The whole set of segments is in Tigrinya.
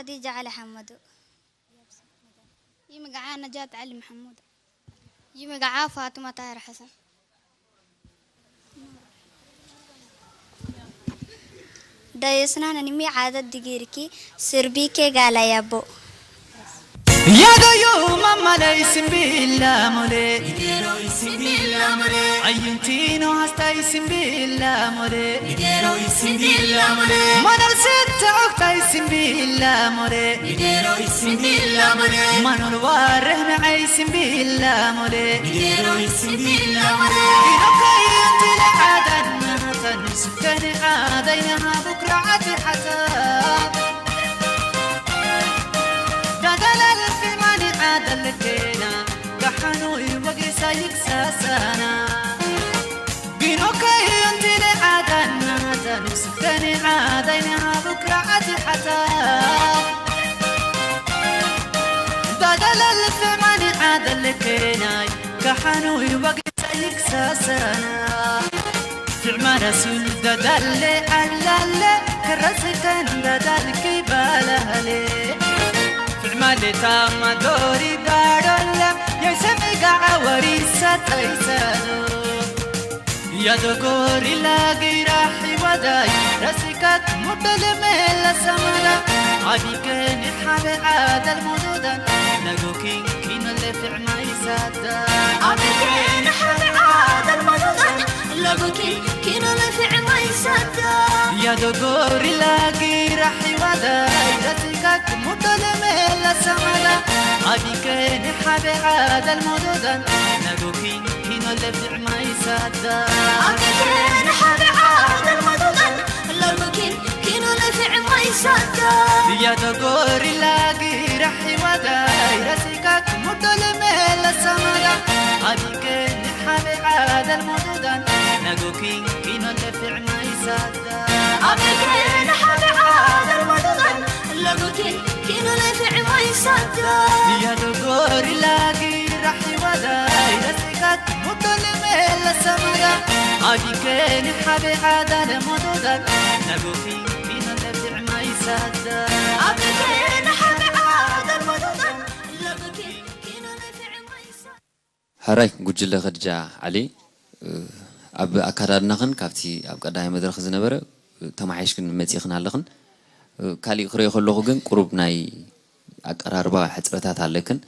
ኸዲጃ ዓሊ ሓመዱ። ይምግዓ ነጃት ዓሊ መሓሙድ። ይምግዓ ፋጡማ ጣሂር ሓሰን። ዳየስና ነንሚ ዓደት ድጊርኪ ስርቢኬ ጋላ ያቦ። Yadoyu mamalay simbila mole. Ayuntino hastay simbila mole. Manal setta oktay simbila mole. Manal wareh me ay simbila mole. Inokay antila adan nahatan sukani aday naha bukra ati hatan. Dadalal filmani adal kena kahanu irwagri sayik sasana. Gino kayan tile adan natan sukani aday naha bukra ati hatan. Dadalal filmani adal kena kahanu irwagri sayik sasana. Fi'mana sun dadale alale karasikan dadal kibalale. Fi'male tama dori darola yasamiga awari sataisado. Yadogori lagi rahi wadai rasikat mudale mela samada. Abikeni habe adal mududan nagokin kinale fi'mai sada. Abikeni habe adal mududan Lagukin kino nafi'may sada. Yadogori lagi rahi wadai rasikat mudale mela samada. Abikeni habe adal mududan nagokin kino le fi'may sada. Abikeni habe adal mududan lagukin kino nafi'may sada. Yadogori lagi rahi wadai rasikat mudale mela samada. Abikeni habe adal mududan nagokin kino le fi'may sada. Abikeni habe adal mududan lagukin kino nafi'may sada. Yadogori lagi rahi wadai rasikat mudale mela samada. Abikeni habe adal mududan nagokin kino le fi'may sada. Abikeni habe adal mududan lagukin kino nafi'may sada. ሕራይ ጉጅለ ኸድጃ ዓሊ፣ ኣብ ኣካዳድናኽን ካብቲ ኣብ ቀዳማይ መድረኽ ዝነበረ ተመሓይሽክን መፂእኽን ኣለኽን። ካሊእ ክሪኦ ከለኹ ግን ቁሩብ ናይ ኣቀራርባ ሕፅረታት ኣለክን።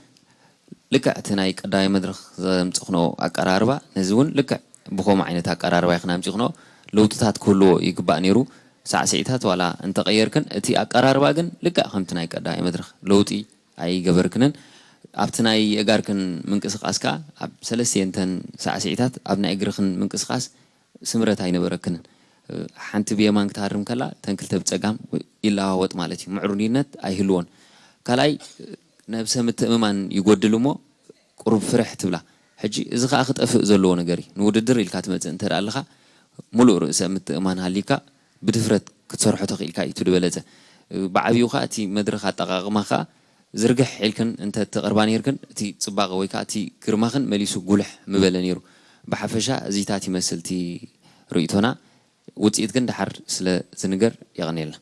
ልክዕ እቲ ናይ ቀዳማይ መድረኽ ዘምፅኽንኦ ኣቀራርባ ነዚ እውን ልክዕ ብኸምኡ ዓይነት ኣቀራርባ ኢኽን ኣምፂኽንኦ። ለውጥታት ክህልዎ ይግባእ ነይሩ። ሳዕስዒታት ዋላ እንተቐየርክን እቲ ኣቀራርባ ግን ልክዕ ከምቲ ናይ ቀዳማይ መድረኽ ለውጢ ኣይገበርክንን። ኣብቲ ናይ ኣእጋርክን ምንቅስቓስ ከኣ ኣብ ሰለስቲኤንተን ሳዕስዒታት ኣብ ናይ እግርኽን ምንቅስቓስ ስምረት ኣይነበረክንን። ሓንቲ ብየማን ክትሃርም ከላ እተን ክልተ ብጸጋም ይለዋወጥ ማለት እዩ። ምዕሩይነት ኣይህልዎን። ካልኣይ ነብሰ ምትእምማን ይጎድል እሞ ቁሩብ ፍርሕ ትብላ። ሕጂ እዚ ከኣ ክጠፍእ ዘለዎ ነገር እዩ። ንውድድር ኢልካ ትመጽእ እንተ ደኣ ኣለኻ ምሉእ ርእሰ ምትእምማን ሃልይካ ብድፍረት ክትሰርሖ ተኽኢልካ እዩ እቲ ዝበለጸ። ብዓብዩ ከኣ እቲ መድረኽ ኣጠቓቕማ ከኣ ዝርግሕ ኢልክን እንተ ትቐርባ ነይርክን እቲ ጽባቐ ወይ ከኣ እቲ ግርማኽን መሊሱ ጉልሕ ምበለ ነይሩ። ብሓፈሻ እዚታት ይመስል እቲ ርእይቶና። ውጽኢት ግን ደሓር ስለ ዝንገር የቐንየልና።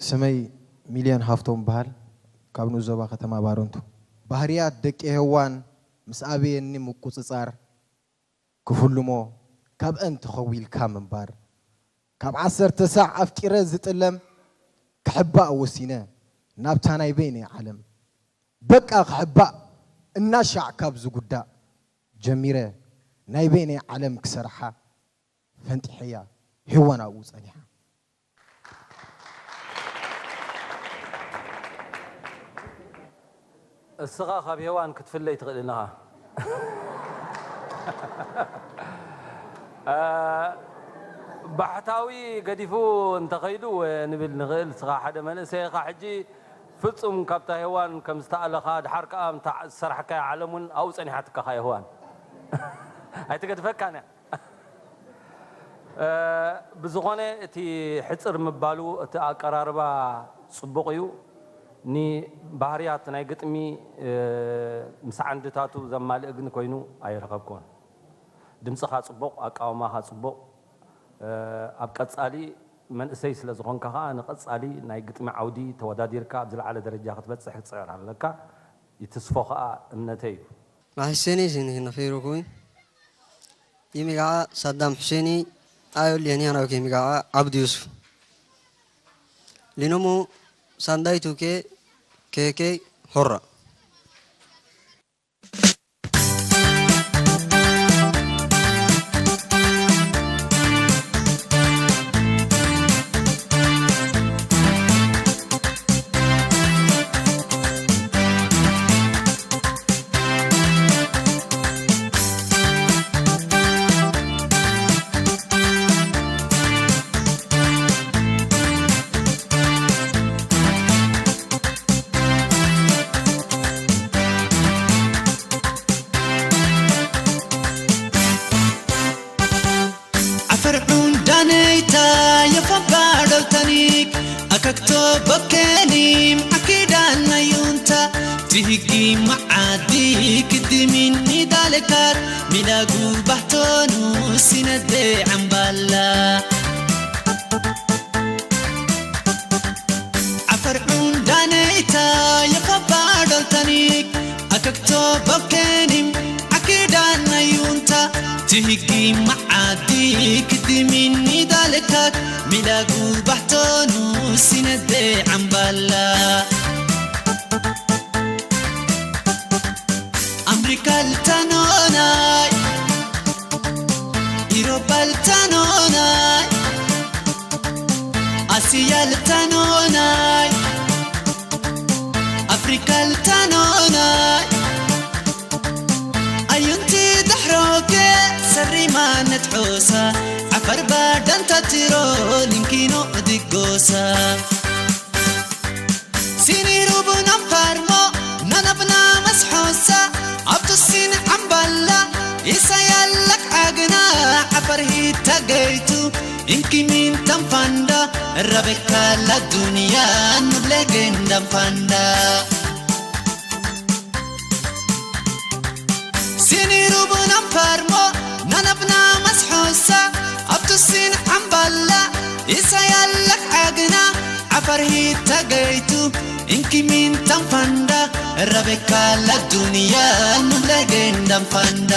ስመይ ሚልዮን ሃፍቶም እበሃል። ካብ ንኡስ ዞባ ከተማ ባረንቱ። ባህርያት ደቂ ሄዋን ምስ ኣበየኒ ምቁጽጻር ክፍልሞ፣ ካብአን ተኸዊልካ ምንባር። ካብ ዓሰርተ ሳዕ ኣፍቂረ ዝጥለም፣ ክሕባእ ወሲነ፣ ናብታ ናይ በይነይ ዓለም። በቃ ክሕባእ እናሻዕ ካብ ዝጉዳእ ጀሚረ፣ ናይ በይነይ ዓለም ክሰርሓ ፈንጢሐያ፣ ሄዋን ኣብኡ ጸኒሓ። እስኻ ካብ ሄዋን ክትፍለይ ትኽእል ኢኻ። እ፣ ባሕታዊ ገዲፉ እንተኸይዱ ንብል ንኽእል። እስኻ ሓደ መንእሰይ ኢኻ። ሕጂ ፍጹም ካብታ ሄዋን ከም ዝተኣለኻ፣ ድሓር ከኣ እንታ ዝሰራሕካያ ዓለም እውን ኣብኡ ጸኒሓትካ እያ ሄዋን። ኣይትገድፈካን እያ። እ፣ ብዝኾነ እቲ ሕጽር ምባሉ እቲ ኣቀራርባ ጽቡቕ እዩ። ንባህርያት ናይ ግጥሚ፣ እ፣ ምስ ዓንድታቱ ዘማልእ ግን ኮይኑ ኣይረኸብኩዎን። ድምጽኻ ጽቡቕ፣ ኣቃውማኻ ጽቡቕ። እ፣ ኣብ ቀጻሊ መንእሰይ ስለ ዝኾንካ ኸኣ ንቐጻሊ ናይ ግጥሚ ዓውዲ ተወዳዲርካ ኣብ ዝለዓለ ደረጃ ክትበጽሕ ክትጽዕር ኣለካ። ይትስፎ ኸኣ እምነተይ እዩ። Mahseni sini nafirukuy. Yimigaca Saddam Husseini ayo lianiana ke yimigaca Abdu Yusuf. Linomu sandai tuke keke horra. Afar cundanayta yafabadoltanik akakto bokenim akidan nayunta tihigi maadi kidimin idalekar milagu bahtonu sinade ambala. Afar cundanayta yafabadoltanik akakto bokenim akidan nayunta tihigi maadi kidimin idalekak milagu bahtonu sinade ambala. Amrika ልታኖናይ ኢሮባ ልታኖናይ ኣስያ ልታኖናይ ኣፍሪካ ልታኖናይ ኣዩንቲ ዳሕሮከ ሰሪማ ነትሖሳ ዓፋር ባዳንታ ትሮ ሊንኪኖ ድጎሳ ሲኒሩቡናም ፋርሞ ናናብና መስሖሳ ኣብቱሲን ዓምባላ ኢሳያለክ ዓግና ዓፈርሂት ታገይቱ ኢንኪሚን ታንፋንዳ ረበካላ ዱንያ ንብለገን ዳንፋንዳ ሲኒሩቡናም ፋርሞ ናናብና መስሖሳ ኣብቱሲን ዓምባላ ኢሳያለክ ዓግና ዓፋርሂት ታገይቱ ኢንኪሚን ታንፋንዳ ረበካላ ዱንያ ንብለገን ዳንፋንዳ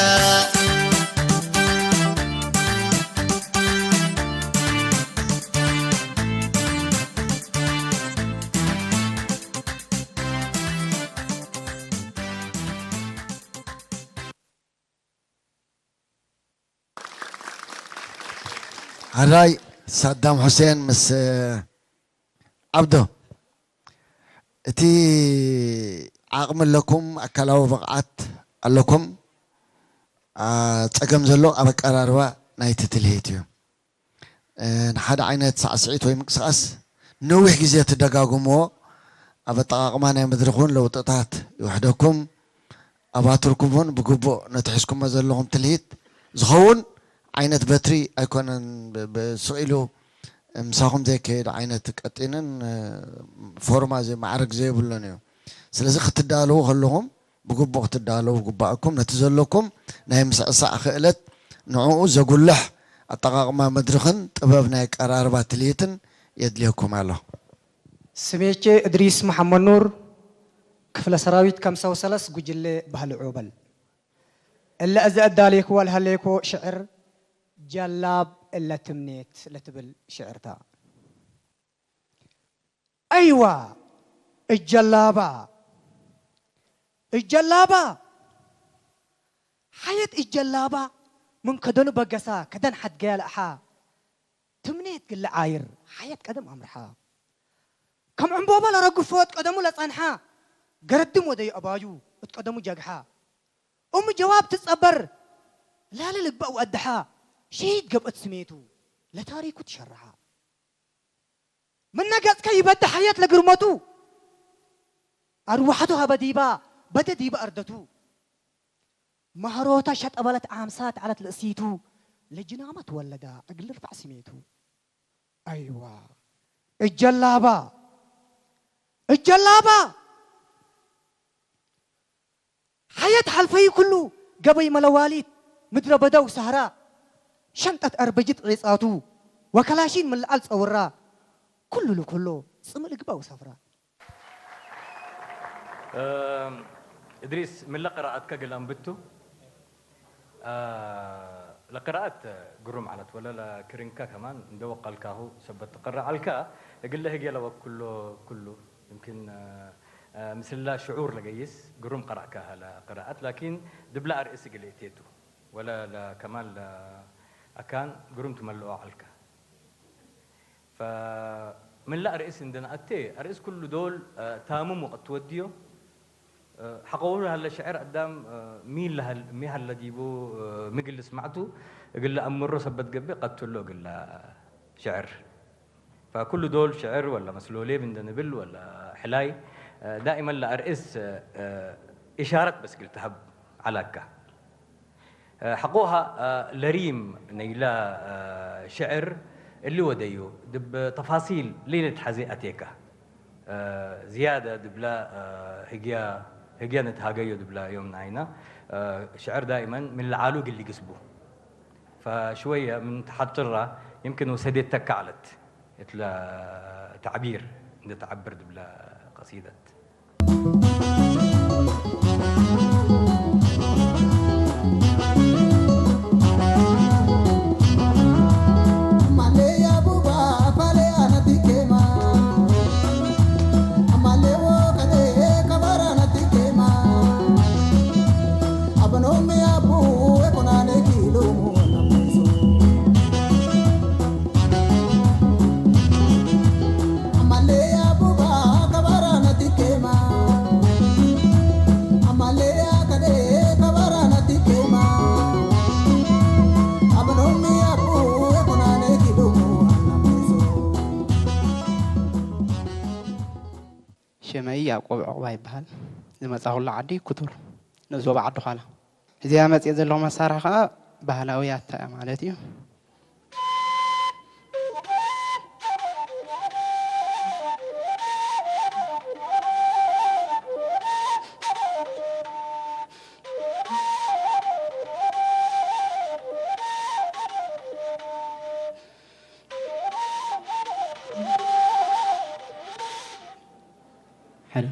ሕራይ ሳዳም ሑሴን ምስ ዓብዶ፣ እቲ ዓቕሚ ኣለኩም፣ ኣካላዊ ብቕዓት ኣለኩም። ጸገም ዘሎ ኣብ ኣቀራርባ ናይቲ ትልሂት እዩ። ንሓደ ዓይነት ሳዕስዒት ወይ ምንቅስቓስ ነዊሕ ግዜ ትደጋግምዎ፣ ኣብ ኣጠቓቕማ ናይ መድረኽ እውን ለውጥታት ይውሕደኩም። ኣባትርኩም እውን ብግቡእ ነቲ ሒዝኩሞ ዘለኹም ትልሂት ዝኸውን ዓይነት በትሪ ኣይኮነን። ስቕ ኢሉ ምሳኹም ዘይከይድ ዓይነት ቀጢንን ፎርማ ማዕርግ ዘይብሉን እዩ። ስለዚ ክትዳለዉ ከለኹም ብግቡእ ክትዳለዉ ግባእኩም። ነቲ ዘለኩም ናይ ምስዕሳዕ ክእለት ንዕኡ ዘጉልሕ ኣጠቓቕማ መድርኽን ጥበብ ናይ ኣቀራርባ ትልሂትን የድልየኩም ኣሎ። ስሜቼ እድሪስ መሓመድ ኑር፣ ክፍለ ሰራዊት ከምሳ ወሰለስ ጉጅለ ባህሊ ዖበል። እለ እዚ ኣዳሌክዎ ለሃሌኮ ሽዕር ጀላብ እለ ትምኔት ለትብል ሽዕርታ። ኣይዋ እጀላባ እጀላባ ሓየት እጀላባ ምን ከደኑ በገሳ ከደን ሓድገያ ለእሓ ትምኔት ግለ ዓይር ሓየት ቀደም ኣምርሓ ከም ዕምቦባ ለረግፎ እት ቀደሙ ለጸንሓ ገረድም ወደዩ ኣባዩ እት ቀደሙ ጀግሓ እሙ ጀዋብ ትጸበር ላለ ልግባእ ወኣድሓ ሽሂድ ገብአት ስሜቱ ለታሪኩ ትሸርሓ ምነ ገጽከ ይበደ ሓየት ለግርመቱ ኣርዋሕቱ ሀበ ዲባ በደ ዲበ ኣርደቱ ማህሮታ ሸጠበለት ዓምሳት ዐለት ልእሲቱ ለጅናመ ትወለዳ እግል ልርፋዕ ስሜቱ ኣይዋ እጀላባ እጀላባ ሓየት ሓልፈዩ ኩሉ ገበይ መለዋሊት ምድረ በዳው ሳህራ ሸንጠት ኣርበጅት ዒጻቱ ወከላሺን ምልዓል ጸውራ፣ ኩሉ ልኩሎ ጽምእ ልግባ ወሳፍራ። እም፣ እድሪስ፣ ምለ ቅራኣትካ ግል ኣንብቱ። አ፣ ለቅራኣት ግሩም ዓለት፣ ወለ ለክርንካ ከማን እንደ ወቀልካሁ ሰበት ትቅራ ዓልካ፣ እግለ ህጌ ለወኩሎ ኩሉ፣ يمكن፣ አ፣ አ፣ ምስላ ሽዑር ለገይስ ግሩም ቀራእካ ለቅራኣት፣ ላኪን ድብላ ኣርእስ እግለ እቴቱ፣ ወለ ለከማን ለኣካን ግሩም ትመልኦ ዓልካ። ፈምን ለኣርእስ እንደ ነኣቴ፣ ኣርእስ ኩሉ ዶል፣ አ፣ ታምም ወቅት ትወድዮ፣ አ፣ ሐቆ ሀለ ሸዕር አዳም፣ አ፣ ሚ ለሀል-፣ ሚ ሀለ ዲቡ፣ አ፣ ሚ እግል ስማዕቱ፣ እግል ለአምሮ ሰበት ገብእ ቀትሎ እግል ሸዕር። ፈኩሉ ዶል ሸዕር ወላ መስሎሌብ እንደ ንብል ወላ ሕላይ፣ አ፣ ዳኢመን ለአርእስ፣ አ፣ ኢሻረት በስ እግል ተሀብ ዐላካ። ሐቆሃ ለሪም ነይላ ሽዕር እሊ ወደዩ ድብ ተፋሲል ሊልትሐዜ አቴካ ዝያደ ድብላ ህግያ ህግያ ንትሃገዮ ድብላ ዮም ናይና ሽዕር ዳኢመን ምን ለዓሉ ግሊ ግስቡ ፈሽወየ ምን ተሓጥራ يمكن ወሰዴት ተካ ዐለት እትላ ተዕቢር እንደ ተዓብር ድብላ ቀሲደት። ሸመይ ያዕቆብ ዑቕባ ይበሃል። ዝመጻኹሉ ዓዲ ኩቱር፣ ንዞባ ዓዲ ዃላ። እዚኣ መጽየ ዘለኹ መሳርሒ ኸኣ ባህላዊ ያታ እያ ማለት እዩ። ሓደ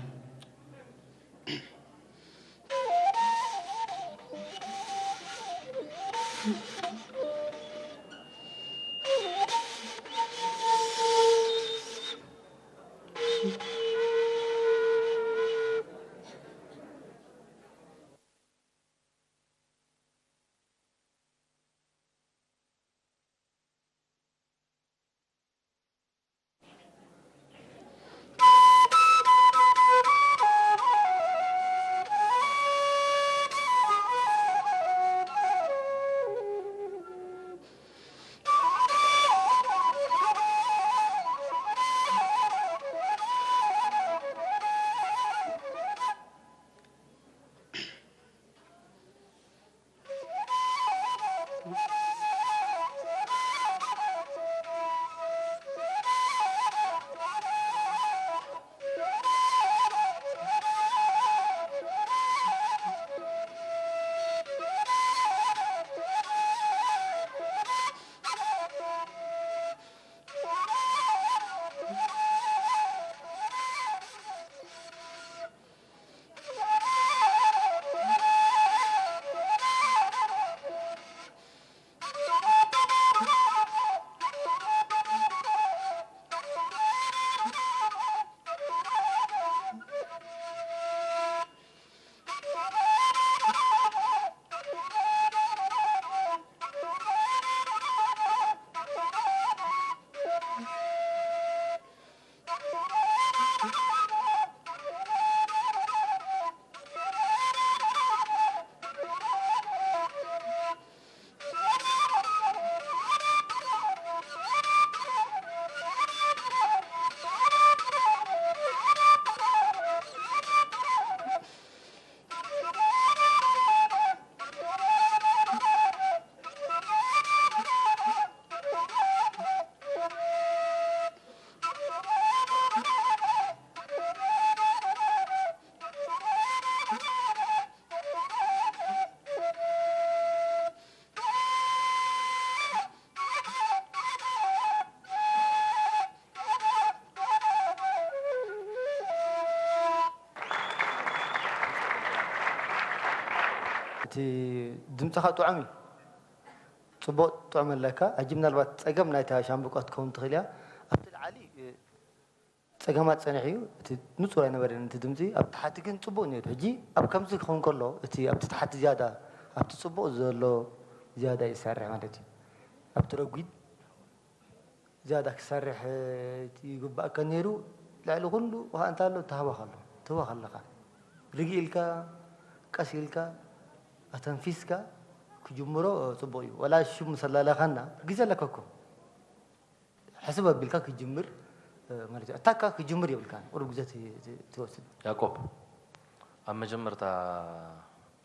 እቲ ድምፅኻ ጥዑም እዩ። ፅቡቕ ጥዑም ኣለካ። ሕጂ ምናልባት ፀገም ናይታ ሻምብቆ ክትከውን ትኽእል እያ። ኣብቲ ላዕሊ፣ እ፣ ፀገማት ፀኒሑ እዩ። እቲ ንፁር ኣይነበረን እቲ ድምፂ። ኣብ ታሕቲ ግን ፅቡቕ ነይሩ። ሕጂ ኣብ ከምዚ ክኸውን ከሎ እቲ ኣብቲ ታሕቲ ዝያዳ ኣብቲ ፅቡቕ ዘሎ ዝያዳ ይሰርሕ ማለት እዩ። ኣብቲ ረጒድ ዝያዳ ክሰርሕ ይግባእካ ነይሩ። ልዕሊ ኩሉ ከዓ እንታይ ኣሎ? ታህዋኽ ኣሎ። ትህወኽ ኣለኻ። ርግእ ኢልካ፣ ቀስ ኢልካ፣ ኣተንፊስካ ክጅምሮ ጽቡቕ እዩ። ወላ ሽም ምስ ኣላለኻና ግዜ ኣለካ እኮ። ሕስብ ኣቢልካ ክጅምር፣ እ፣ ማለት እዩ። ኣታካ ክጅምር የብልካን። ቁሩብ ግዜ ት-፣ ት-፣ ትወስድ። ያዕቆብ፣ ኣብ መጀመርታ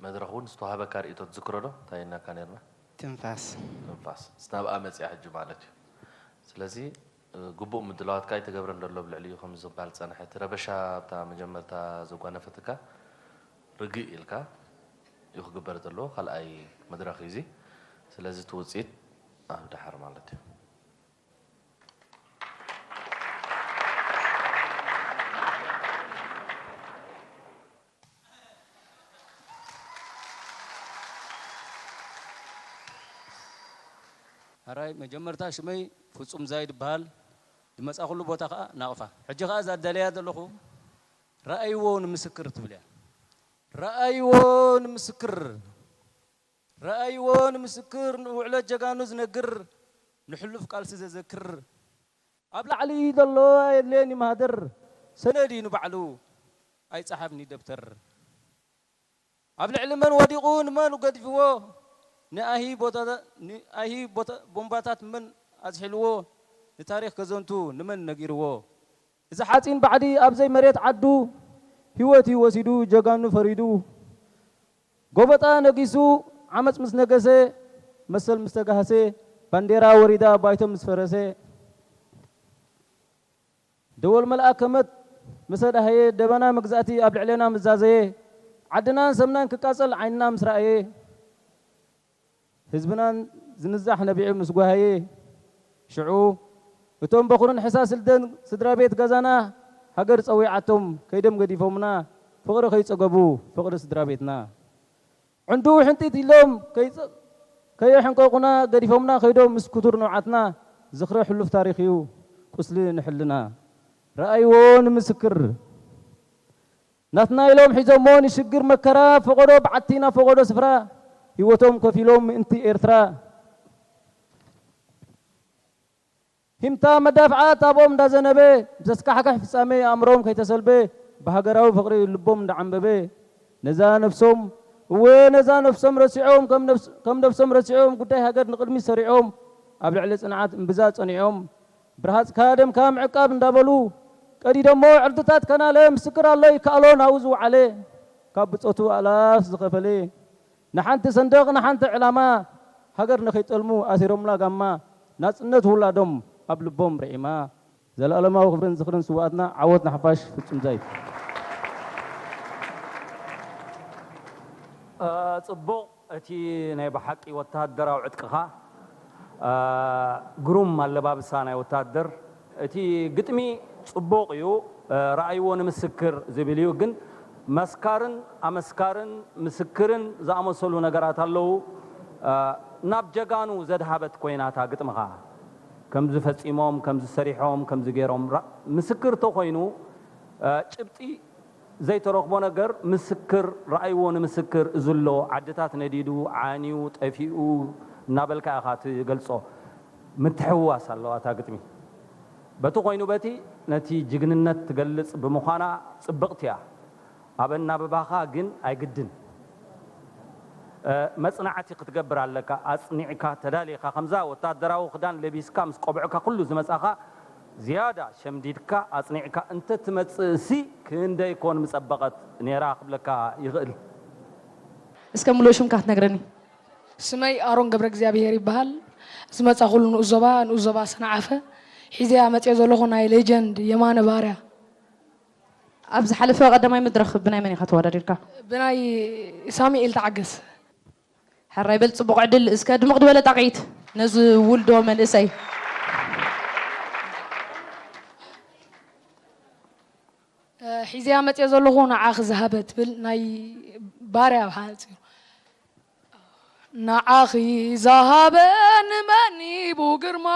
መድረኽ እውን ዝተዋህበካ ርእይቶ ትዝክሮ ዶ? እንታይ ኢልናካ ነርና? ትንፋስ። ትንፋስ። ምስ ናብኣ መጺኣ ሕጂ ማለት እዩ። ስለዚ፣ እ፣ ግቡእ ምድላዋትካ ኣይተገብረን ዘሎ ኣብ ልዕሊኡ ከም ዝበሃል ዝጸንሐ። እቲ ረበሻ ኣብታ መጀመርታ ዘጓነፈትካ ርግእ ኢልካ እዩ ክግበር ዘለዎ። ካልኣይ መድረኽ እዩ እዚ። ስለዚ እቲ ውጽኢት ኣብ ደሓር ማለት እዩ። ሕራይ መጀመርታ ሽመይ ፍጹም ዛይድ ይበሃል። ዝመጻኹሉ ቦታ ኸኣ ናቕፋ። ሕጂ ኸኣ እዛ ደለያ ዘለኹ ረኣይዎ ንምስክር ትብል እያ። ረኣይዎ ንምስክር፣ ረኣይዎ ንምስክር፣ ንውዕለት ጀጋኑ ዝነግር፣ ንሕሉፍ ቃልሲ ዘዘክር። ኣብ ላዕሊ ዘሎ ኣየድልየን እዩ ማህደር፣ ሰነድ እዩ ንባዕሉ፣ ኣይጸሓፍን እዩ ደብተር። ኣብ ልዕሊ መን ወዲቑ ንመን ገዲፍዎ፣ ንኣሂ ቦታ-፣ ንኣሂ ቦታ-፣ ቦምባታት መን ኣዝሒልዎ፣ ንታሪኽ ከዘንቱ ንመን ነጊርዎ። እዚ ሓፂን ባዕዲ ኣብ ዘይመሬት ዓዱ፣ ህይወት እዩ ወሲዱ ጀጋኑ ፈሪዱ። ጎበጣ ነጊሱ ዓመፅ ምስ ነገሰ፣ መሰል ምስ ተጋህሰ፣ ባንዴራ ወሪዳ ባይቶ ምስ ፈረሰ፣ ደወል መልኣ ከመት ምስ ኣድሃየ፣ ደበና መግዛእቲ ኣብ ልዕሌና ምስ ዛዘየ፣ ዓድናን ሰብናን ክቃጸል ዓይንና ምስ ረኣየ፣ ህዝብናን ዝንዛሕ ነቢዑ ምስ ጓሃየ፣ ሽዑ እቶም በኹርን ሕሳስ ልደን ስድራ ቤት ገዛና፣ ሃገር ጸዊዓቶም ከይዶም ገዲፎምና፣ ፍቕሪ ከይጸገቡ ፍቕሪ ስድራ ቤትና። ዕንዱ ሕንጢጥ ኢሎም ከይጸ-፣ ከየሕንቀቑና ገዲፎምና ከይዶም ምስ ክቱር ንብዓትና። ዝኽሪ ሕሉፍ ታሪኽ እዩ ቁስሊ ንሕልና። ረኣይዎ ንምስክር። ናትና ኢሎም ሒዞሞ ንሽግር መከራ፣ ፈቐዶ በዓቲ ናብ ፈቐዶ ስፍራ፣ ህይወቶም ከፊሎም ምእንቲ ኤርትራ። ሂምታ መዳፍዓት ኣብኦም እንዳዘነበ፣ ብዘስካሕክሕ ፍጻሜ ኣእምሮም ከይተሰልበ፣ ብሃገራዊ ፍቕሪ ልቦም እንዳዓንበበ፣ ነዛ ነፍሶም፣ እወ ነዛ ነፍሶም ረሲዖም፣ ከም ነፍስ-፣ ከም ነፍሶም ረሲዖም፣ ጉዳይ ሃገር ንቕድሚት ሰሪዖም፣ ኣብ ልዕሊ ጽንዓት እምብዛ ጸኒዖም፣ ብርሃጽካ ደምካ ምዕቃብ እንዳበሉ፣ ቀዲዶሞ ዕርድታት ከናለ፣ ምስክር ኣሎ ይከኣሎ ናብኡ ዝወዓለ፣ ካብ ብጾቱ ኣላፍ ዝኸፈለ፣ ንሓንቲ ሰንደቕ ንሓንቲ ዕላማ፣ ሃገር ንኸይጠልሙ ኣሲሮምላ ጋማ፣ ናጽነት ውላዶም ኣብ ልቦም ርዒማ። ዘለኣለማዊ ክብርን ዝኽርን ስውኣትና። ዓወት ንሓፋሽ። ፍጹም ዛይድ። እ፣ ጽቡቕ፣ እቲ ናይ ብሓቂ ወተሃደራዊ ዕጥቅኻ፣ እ፣ ግሩም ኣለባብሳ ናይ ወተሃደር። እቲ ግጥሚ ጽቡቕ እዩ፣ እ፣ ረኣይዎ ንምስክር ዝብል እዩ። ግን መስካርን ኣመስካርን ምስክርን ዝኣመሰሉ ነገራት ኣለዉ። እ፣ ናብ ጀጋኑ ዘድሃበት ኮይና እታ ግጥምኻ፣ ከምዚ ፈጺሞም፣ ከምዚ ሰሪሖም፣ ከምዚ ገይሮም፣ ራ-፣ ምስክር ተኾይኑ፣ እ፣ ጭብጢ ዘይተረኽቦ ነገር ምስክር፣ ረኣይዎ ንምስክር፣ እዚ ኣሎ፣ ዓድታት ነዲዱ፣ ዓንዩ፣ ጠፊኡ እናበልካ ኢኻ ትገልጾ። ምትሕውዋስ ኣለዋ እታ ግጥሚ። በቲ ኮይኑ በቲ ነቲ ጅግንነት ትገልጽ ብምዃና ጽብቕቲ እያ። ኣብ ኣናብባኻ ግን ኣይግድን። እ፣ መጽናዕቲ ክትገብር ኣለካ። ኣጽኒዕካ፣ ተዳሊኻ፣ ከምዛ ወታደራዊ ክዳን ለቢስካ ምስ ቆብዕካ ኩሉ ዝመጻኻ ዝያዳ ሸምዲድካ ኣጽኒዕካ እንተ ትመጽእሲ ክንደይ ኮን ምጸበቐት ነይራ ክብለካ ይኽእል። እስከ ምሉእ ሽምካ ክትነግረኒ? ስመይ ኣሮን ገብረ እግዚኣብሄር ይበሃል። ዝመጻኹሉ ንኡስ ዞባ፣ ንኡስ ዞባ ሰንዓፈ። ሒዘያ መጽየ ዘለኹ ናይ ሌጀንድ የማነ ባርያ። ኣብ ዝሓለፈ ቀዳማይ መድረኽ ብናይ መን ኢኻ ተወዳዲርካ? ብናይ ሳሙኤል ተዓገስ። ሕራይ በል፣ ጽቡቕ ዕድል። እስከ ድሙቕ ዝበለ ጣቕዒት ነዚ ውልዶ መንእሰይ። እ፣ ሒዘያ መጽየ ዘለኹ ንዓኺ ዝሃበ ትብል ናይ ባርያ ብሓጺሩ። ንዓኺ ዝሃበ ንመን ሂቡ ግርማ፣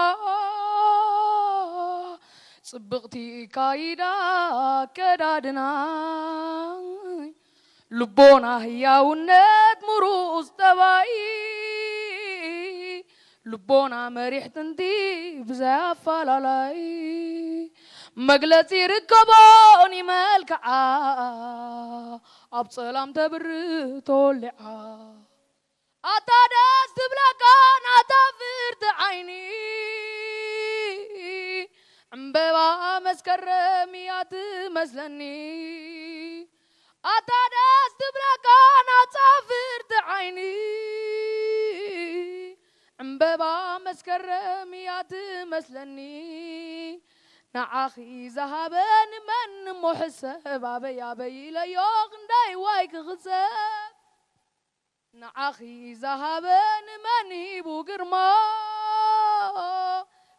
ጽብቕቲ ካይዳ ኣከዳድና፣ ልቦና ህያውነት ምሩጽ ጠባይ፣ ልቦና መሪሕ ጥንቲ ብዘይ ኣፈላላይ፣ መግለጺ ርከቦ ኒመልክዓ ኣብ ጸላም ተብርህ ተወሊዓ። ኣታ ደስ ትብለካ ናታ ፍርቲ ዓይኒ፣ ዕምበባ መስከረም እያ ትመስለኒ። ኣታ ደስ ትብለካ ናታ ፍርቲ ዓይኒ፣ ዕምበባ መስከረም እያ ትመስለኒ። ንዓኺ ዝሃበኒ መን እሞ ሕሰብ፣ ኣበይ ኣበይ ኢለዮ ክንደይ ዋይ ክኽሰብ። ንዓኺ ዝሃበኒ መን ሂቡ ግርማ፣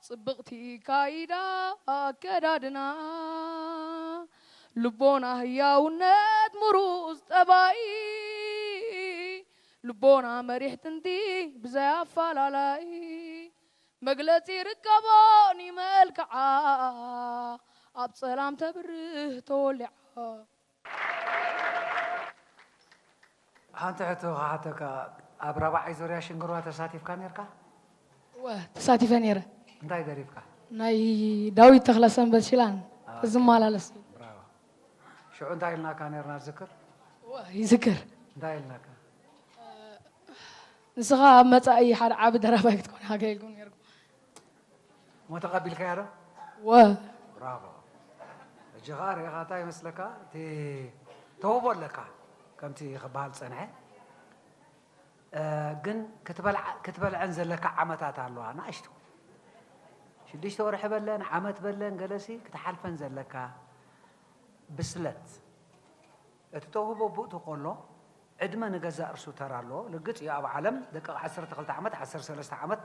ጽብቕቲ ካይዳ ኣከዳድና፣ ልቦና ህያውነት ምሩጽ ጠባይ፣ ልቦና መሪሕ ጥንቲ ብዘይ ኣፈላላይ፣ መግለጺ ርከቦ ኒመልክዓ ኣብ ጸላም ተብርህ ተወሊዓ። ሓንቲ ሕቶ ክሓተካ፣ ኣብ ራብዓይ ዙርያ ሽንግርዋ ተሳቲፍካ ነርካ? እወ ተሳቲፈ ነይረ። እንታይ ደሪፍካ? ናይ ዳዊት ተኽለሰንበት ሽላን ዝመላለስ። ብራቮ። ሽዑ እንታይ ኢልናካ ነርና ትዝክር? እወ ይዝክር። እንታይ ኢልናካ? ንስኻ ኣብ መጻኢ ሓደ ዓቢ ደራፋይ ክትኮን ሓገይልኩም ነርኩም። እሞ ተቐቢልካያ ዶ? ወ ብራቮ። ሕጂ ኸዓ ርኢኻ እንታይ ይመስለካ? እቲ ተውህቦ ኣለካ ከምቲ ክበሃል ዝጸንሐ። እ፣ ግን ክትበልዓ-፣ ክትበልዐን ዘለካ ዓመታት ኣለዋ፣ ንኣሽቱ። ሽዱሽተ ወርሒ በለን፣ ዓመት በለን፣ ገለሲ ክትሓልፈን ዘለካ ብስለት። እቲ ተውህቦ ብእቱ ከሎ፣ ዕድመ ንገዛእ ርሱ ተራ ኣለዎ። ልግጽ እዩ፣ ኣብ ዓለም ደቂ ዓሰርተ ክልተ ዓመት፣ ዓሰርተ ሰለስተ ዓመት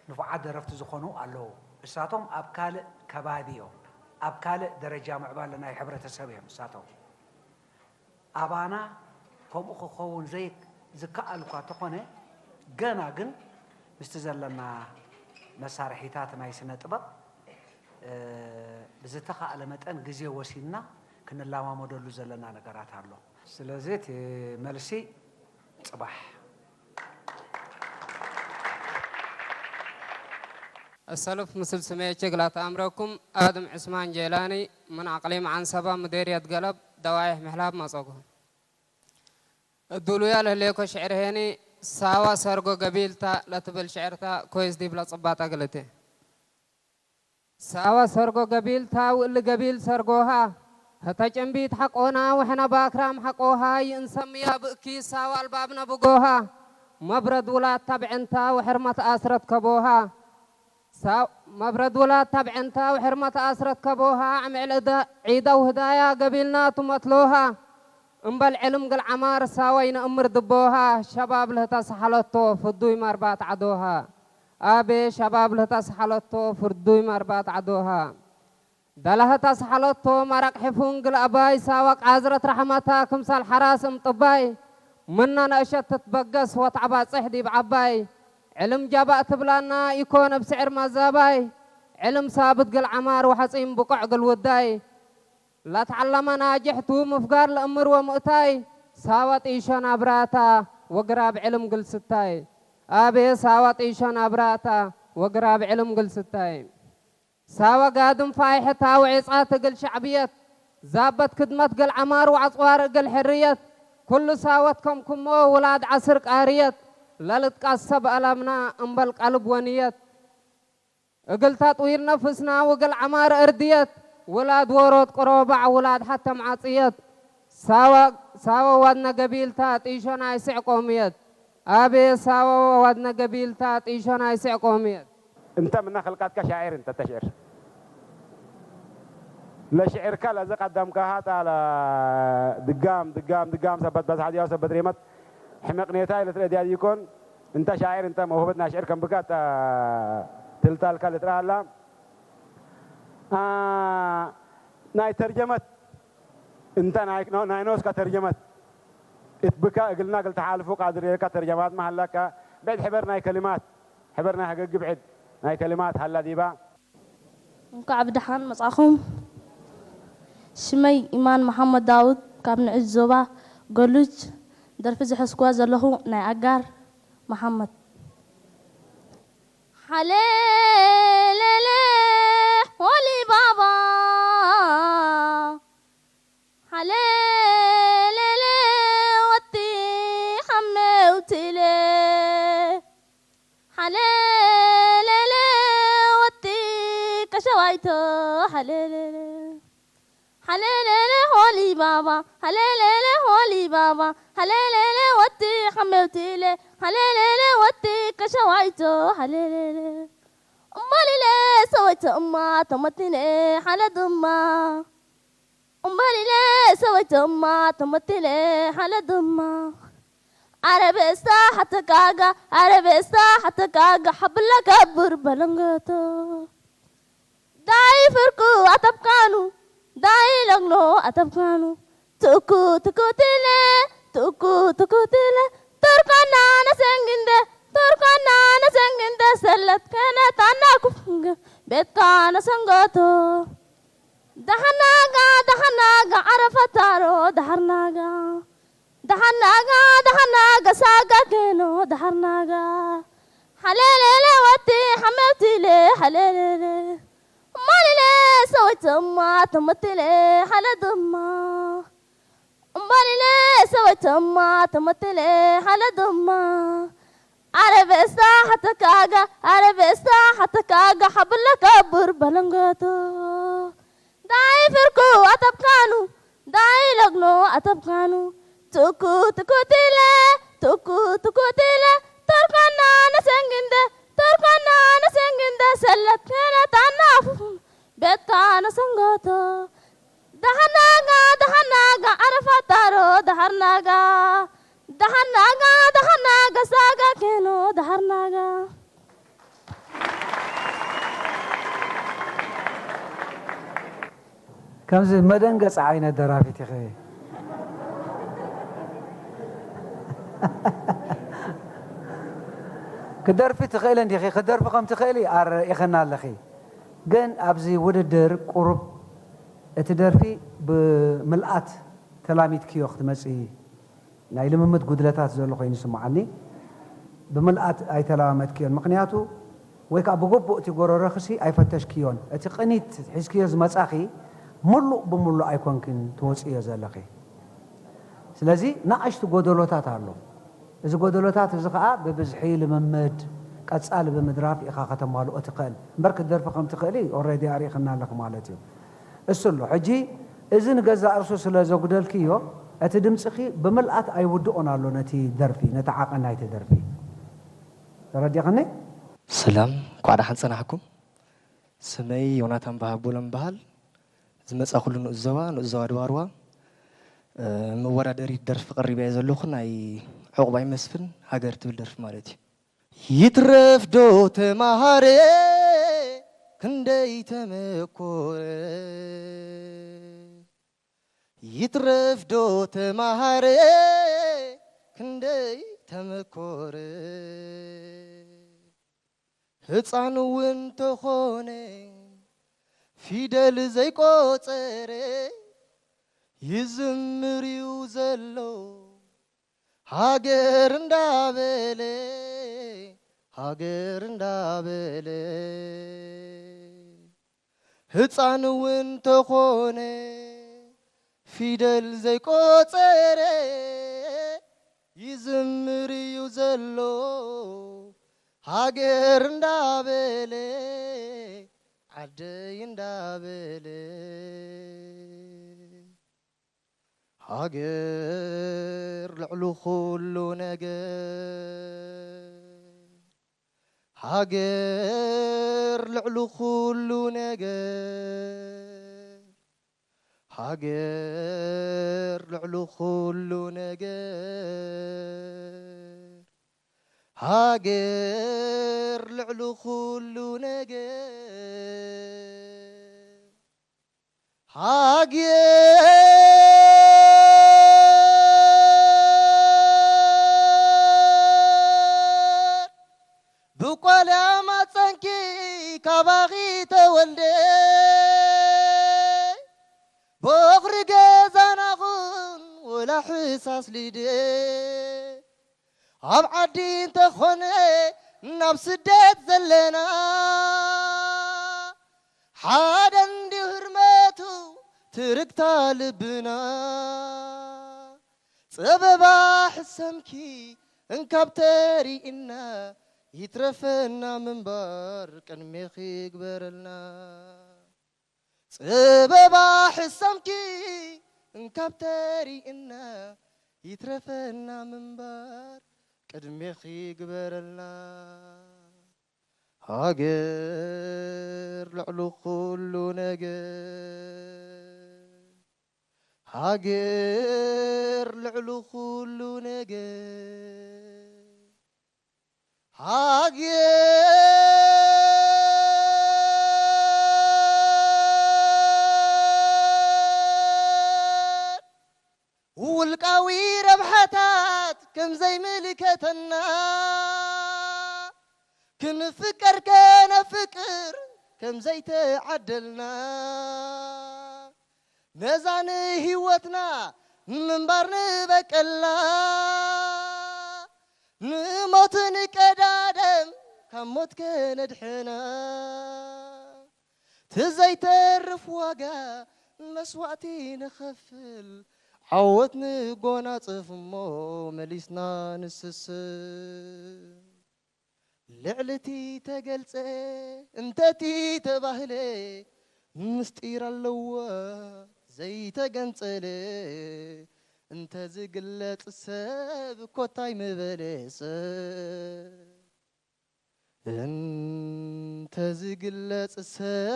ንፉዓት ደረፍቲ ዝኾኑ ኣለዉ። እሳቶም ኣብ ካልእ ከባቢ እዮም፣ ኣብ ካልእ ደረጃ ምዕባለ ናይ ሕብረተሰብ እዮም እሳቶም። ኣባና ከምኡ ክኸውን ዘይ-፣ ዝከኣል እኳ ተኾነ፣ ገና ግን ምስቲ ዘለና መሳርሒታት ናይ ስነ ጥበብ፣ እ፣ ብዝተኻእለ መጠን ግዜ ወሲድና ክንለማመደሉ ዘለና ነገራት ኣሎ። ስለዚ እቲ መልሲ ጽባሕ። السلف مثل سمية شغلات أمركم، آدم عثمان جيلاني، من أقليم عنسبة، مديرية قلب، دوائح محلاب مصوغو. الدولوية لهليكو شعر هيني، ساوا سرقو قبيلتا لتبل شعرتا كويس ديب لصباتا قلتي. ሳዋ ሰርጎ ገቢል ታው እሊ ገቢል ሰርጎሃ ህተ ጭንቢት ሓቆና ወሕነ ባክራም ሓቆሃ ይእንሰምያ ብእኪ ሳዋ ኣልባብነ ብጎሃ መብረድ ውላት ታብዕንታ ወሕርመት ኣስረት ከቦሃ ሳው መብረድ ውላት ታብዕንታ ወሕርመት ኣስረት ከቦሃ ዕምዕል እደ ዒደው ህዳያ ገቢልና ቱመትሎሃ እምበል ዕልም ግል ዓማር ሳወይ ነእምር ድቦሃ ሸባብ ልህተ ሰሓለቶ ፍዱይ መርባት ዓዶሃ ኣቤ ሸባብ ለተስሓለቶ ፍርዱይ መርባት ዓዶሃ። ደለሀ ተስሓለቶ መረቅ ሕፉን ግልኣባይ ሳወቅ ዓዝረት ረሕመታ ክምሳል ሓራስ እምጥባይ ምነ ነእሸት ትትበገስ ወትዓባጽሕ ዲብ ዓባይ ዕልም ጃባእ ትብላና ኢኮ ነብስዕር መዛባይ ዕልም ሳብት ግል ዓማር ወሐጺም ብቆዕ ግል ውዳይ ለትዓለመ ናጅሕቱ ምፍጋር ለእምር ወምእታይ ሳወ ጢሾ ናብራታ ወግራብ ዕልም ግል ስታይ ኣቤ ሳወ ጢሾ ናብራታ ወግራብ ዕልም ግል ስታይ ሳወ ጋድም ፋይሕታ ውዒጻት እግል ሸዕብየት ዛበት ክድመት ገል ዐማር ወዐጽዋር እግል ሕርየት ኩሉ ሳወት ከምኩሞ ውላድ ዐስር ቃርየት ለልትቃሰብ አላምና እምበል ቀልብ ወንየት እግል ተጥዊር ነፍስና ውግል ዐማር እርድየት ውላድ ዎሮት ቅሮባዕ ውላድ ሐተም ዐጽየት ሳወ ዋድነ ገቢልታ ጢሾ ናይ ስዕ ቆምየት ኣቤ ሳወ ዋድነ ገቢልታ ጢሾ ናይ ስዕ ቆምየት። እንተ ምነ ከልቃትካ ሻዒር እንተ ተሽዕር ለሽዕርካ ለዚ ቀደምካሃ ታ ድጋም ድጋም ድጋም ሰበት በዝሓ ድያው ሰበት ሬመት ሕመቅኔታ ኢለ ትረድያ ድይኮን እንተ ሻዒር እንተ መውህበት ናይ ሽዕር ከም ብካ እታ ትልታልካ ልጥራ ኣላ ናይ ተርጀመት እንተ ናይ ኖስካ ተርጀመት እት ብካ እግልና እግል ተሓልፉ ቃድር የርካ ተርጀማት መሃላካ ብዕድ ሕበር ናይ ከሊማት፣ ሕበር ናይ ሃገግብ ዕድ ናይ ከሊማት ሃላ ዲባ? እንኳዕ ብደሓን መጻኹም። ሽመይ ኢማን መሓመድ ዳውድ ካብ ንዑስ ዞባ ገሉጅ። ደርፊ ዝሐዝኩዋ ዘለኹ ናይ ኣጋር መሓመድ። ሓሌሌሌ ሆሊ ባባ፣ ሓሌሌሌ ወቲ ሓሜውቲሌ፣ ሓሌሌሌ ወቲ ከሸዋይቶ፣ ሓሌሌሌ ሓሌሌሌ ሆሊ ባባ፣ ሓሌሌሌ ሆሊ ባባ፣ ሓሌሌሌ ወቲ ሓሜውቲሌ፣ ሓሌሌሌ ወቲ ከሸዋይቶ፣ ሓሌሌሌ እምባሊሌ ሰወይቶ እማ ተመቲኔ ሓለ ድማ፣ እምባሊሌ ሰወይቶ እማ ተመቲኔ ሓለ ድማ። ኣረቤስታ ሓተካጋ፣ ኣረቤስታ ሓተካጋ ሓብላ ከብር በለንገቶ። ዳይ ፍርቁ ኣተብካኑ፣ ዳይ ለግኖ ኣተብካኑ፣ ትእኩ ትኩቲለ፣ ትእኩ ትኩቲለ፣ ቶርኳና ነሰንግንደ፣ ቶርኳና ነሰንግንደ፣ ሰለት ከነታና ኩፍንገ፣ ቤትካ ነሰንገቶ። ዳሓናጋ፣ ዳሓናጋ፣ ዓረፈታሮ፣ ዳሓርናጋ፣ ዳሓናጋ፣ ዳሓናጋ፣ ሳጋ ኬኖ፣ ዳሓርናጋ፣ ሓለሌሌ ወቲ ሓመብቲሌ፣ ሓለሌሌ፣ ማሊሌ፣ ሰወይተማ፣ ተመቲሌ፣ ሓለ ድማ፣ እምባሊሌ፣ ሰወይተማ፣ ተመቲሌ፣ ሓለ ድማ፣ ኣረቤስታ ሓተካጋ፣ ኣረቤስታ ሓተካጋ፣ ሓብለ ከብር በለንገቶ። ዳይ ፍርኩ ኣተብካኑ፣ ዳይ ለግኖ ኣተብካኑ፣ ትኩ ትኩቲለ፣ ትኩ ትኩቲለ፣ ተርኳና ነሰንግንደ፣ ተርኳና ነሰንግንደ፣ ሰለት ከነታና ፉፉ፣ ቤትካ ነሰንገቶ። ዳሓናጋ፣ ዳሓናጋ፣ ዓረፋታሮ፣ ዳሓርናጋ፣ ዳሓናጋ፣ ዳሓናጋ፣ ሳጋ ኬኖ፣ ዳሓርናጋ። ከምዚ መደንገፂ ዓይነት ደራፊት ኢኺ። ክደርፊ ትኽእሊ እንዲኺ፣ ክደርፊ ከም ትኽእሊ ኣረኢኽና ኣለኺ። ግን ኣብዚ ውድድር ቁሩብ እቲ ደርፊ ብምልኣት ተላሚድክዮ ክትመፂ ናይ ልምምድ ጉድለታት ዘሎ ኮይኑ ይስምዓኒ። ብምልኣት ኣይተለማመድክዮን። ምኽንያቱ ወይ ከዓ ብግቡእ እቲ ጎረረኽሲ ኣይፈተሽክዮን። እቲ ቅኒት ሒዝክዮ ዝመጻኺ ምሉእ ብምሉእ ኣይኮንክን ትወፅእዮ ዘለኺ። ስለዚ ንኣሽቱ ጎደሎታት ኣሎ። እዚ ጎደሎታት እዚ ከዓ ብብዝሒ ልምምድ ቀፃሊ ብምድራፍ ኢኻ ከተማልኦ ትኽእል። እምበር ክትደርፊ ከም ትኽእሊ ኦልሬዲ ኣርኢኽና ኣለኺ ማለት እዩ። እሱ ኣሎ። ሕጂ እዚ ንገዛእ ርእሱ ስለ ዘጉደልክዮ፣ እቲ ድምፅኺ ብምልኣት ኣይውድኦን ኣሎ ነቲ ደርፊ፣ ነቲ ዓቐን ናይቲ ደርፊ። ተረዲእኽኒ? ሰላም፣ እንኳዕ ደሓን ጸናሕኩም። ስመይ ዮናታን በሃቦሎም ይበሃል። ዝመጻእኩሉ ንኡስ ዞባ፣ ንኡስ ዞባ ድባርዋ። እ፣ መወዳደሪት ደርፊ ቀሪበ እየ ዘለኹ፣ ናይ ዕቑባይ መስፍን ሃገር ትብል ደርፊ ማለት እዩ። ይትረፍ ዶ ተማሃረ ክንደይ ተመኮረ፣ ይትረፍ ዶ ተማሃረ ክንደይ ተመኮረ፣ ህፃን እውን ተኾነ ፊደል ዘይቆፀረ ይዝምር እዩ ዘሎ። ሃገር እንዳበለ፣ ሃገር እንዳበለ፣ ህፃን እውን ተኾነ ፊደል ዘይቆፀረ ይዝምር እዩ ዘሎ። ሃገር እንዳበለ፣ ዓደይ እንዳበለ። ሃገር ልዕሊ ኩሉ ነገር፣ ሃገር ልዕሊ ኩሉ ነገር፣ ሃገር ልዕሊ ኩሉ ነገር፣ ሃገር ልዕሊ ኩሉ ነገር። ሃግየ ካባኺ ተወልደ ቦኽሪ ገዛናኹን ወላ ሕሳስ ሊደ ኣብ ዓዲ እንተኾነ ናብ ስደት ዘለና ሓደ እንዲሁ ህርመቱ ትርግታ ልብና ጸበባ ሕሰምኪ እንካብ ተሪእና ይትረፈና ምንባር ቅድሜኺ ይግበረልና። ጸበባ ሕሰምኪ እንካብ ተሪእና ይትረፈና ምንባር ቅድሜኺ ይግበረልና። ሃገር ልዕሊ ኩሉ ነገር፣ ሃገር ልዕሊ ኩሉ ነገር፣ ሃገር ውልቃዊ ረብሓታት ከም ዘይምልከተና፣ ክንፍቀር ከነፍቅር ከም ዘይተዓደልና፣ ነዛ ንህይወትና ምንባር ንበቀላ፣ ንሞት ንቀዳደም ካብ ሞት ከነድሕና፣ ትዘይተርፍ ዋጋ መስዋእቲ ንኸፍል፣ ዓወት ንጎናጽፍ እሞ መሊስና ንስስን። ልዕሊ እቲ ተገልጸ እንተቲ ተባህለ፣ ምስጢር ኣለዎ ዘይተገንጸለ፣ እንተ ዝግለጽ ሰብ ኮታይ ምበለ ሰብ፣ እንተ ዝግለጽ ሰብ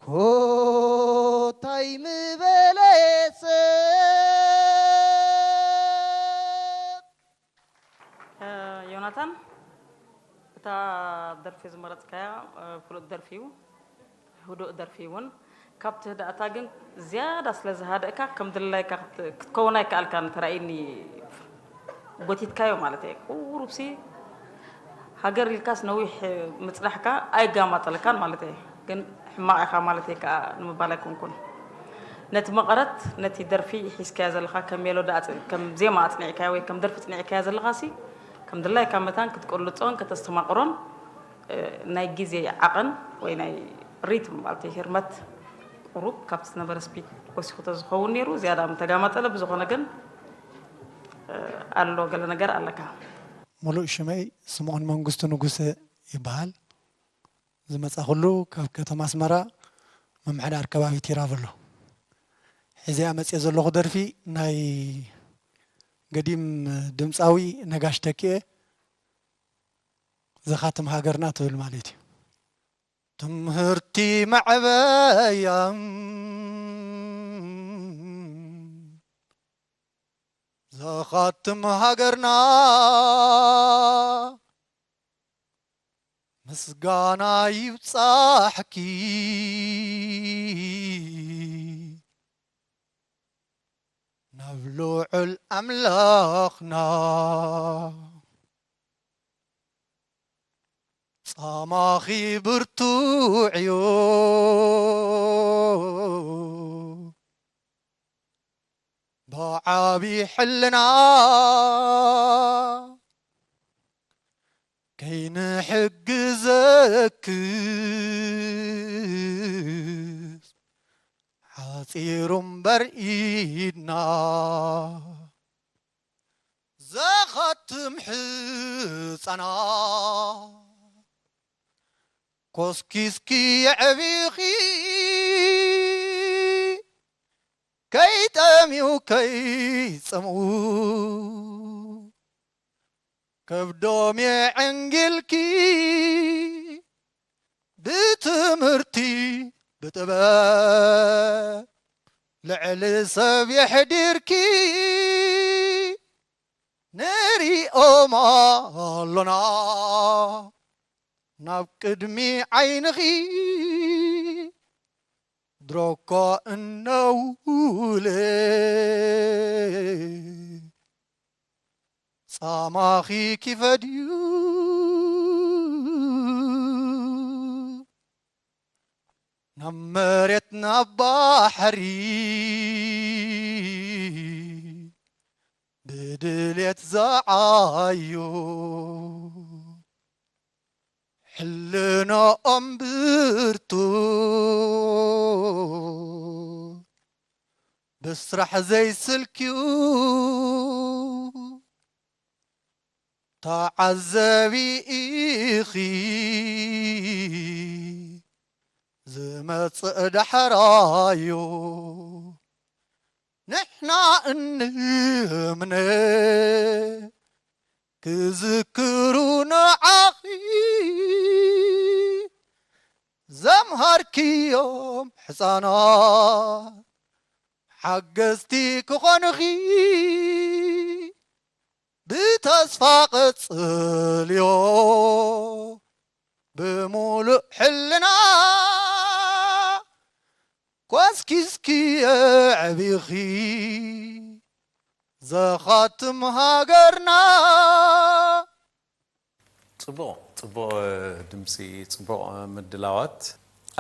ኮታይ ምበለ ሰብ። ዮናታን፣ እታ ደርፊ ዝመረጽካያ ፍሉጥ ደርፊ እዩ፣ ህዱእ ደርፊ እውን። ካብቲ ህድኣታ ግን ዝያዳ ስለ ዝሃደእካ ከም ድላይካ ክት- ክትከውን ኣይከኣልካን። ተራእይኒ ጎቲትካዮ ማለት እየ። ቁሩብሲ ሃገር ኢልካስ ነዊሕ ምጽናሕካ ኣይጋማጠለካን ማለት እየ። ግን ሕማቕ ኢኻ ማለት እየ ከዓ ንምባል ኣይኮንኩን። ነቲ መቐረት፣ ነቲ ደርፊ ሒዝካዮ ዘለኻ፣ ከም ሜሎዲ ኣጽ- ከም ዜማ ኣጽኒዕካዮ ወይ ከም ደርፊ ጽኒዕካዮ ዘለኻሲ፣ ከም ድላይካ መታን ክትቅልጾን ከተስተማቕሮን፣ እ፣ ናይ ግዜ ዓቐን ወይ ናይ ሪትም ማለት እዩ፣ ህርመት ቁሩብ ካብቲ ዝነበረ ስፒድ ወሲኹ ተዝኸውን ነይሩ፣ ዝያዳ ምተጋማጠለ። ብዝኾነ ግን፣ እ፣ ኣሎ ገለ ነገር ኣለካ። ሙሉእ ሽመይ ስምኦን መንግስቱ ንጉሰ ይበሃል። ዝመጻኹሉ ካብ ከተማ ኣስመራ፣ ምምሕዳር ከባቢ ቲራቨሎ። ሕዚኣ መጽየ ዘለኹ ደርፊ ናይ ገዲም ድምጻዊ ነጋሽ ተኪኤ፣ ዘኻትም ሃገርና ትብል ማለት እዩ። ትምህርቲ መዕበያ ዘኻትም ሃገርና፣ ምስጋና ይብጻሕኪ ናብ ልዑል ኣምላኽና። ጻማኺ ብርቱዕ እዩ፣ ብዓቢ ሕልና ከይንሕግዘክስ ሓጺሩ እምበር ኢድና። ዘኸትም ሕጻና ኮስኪስኪ የዕቢኺ፣ ከይጠምዩ ከይጸምኡ ከብዶም የዕንግልኪ። ብትምህርቲ ብጥበብ ልዕሊ ሰብ የሕዲርኪ። ንሪኦም ኣሎና ናብ ቅድሚ ዓይንኺ፣ ድሮኳ እነውለ ጻ ማኺ ኪፈድዩ ናብ መሬት ናብ ባሕሪ ብድልየት ዝዓዩ ሕልኖኦም ብርቱ ብስራሕ ዘይስልክዩ ተዓዘቢ ኢኺ ዝመጽእ ዳሕራዩ ንሕና እንምነ ክዝክሩ ንዓኺ ዘምሃርክዮም ሕፃናት ሓገዝቲ ክኾንኺ ብተስፋ ቀጽልዮ ብምሉእ ሕልና ኮስኪስኪ የዕቢኺ ዘኻትም ሃገርና። ጽቡቕ ጽቡቕ ድምጺ፣ ጽቡቕ ምድላዋት።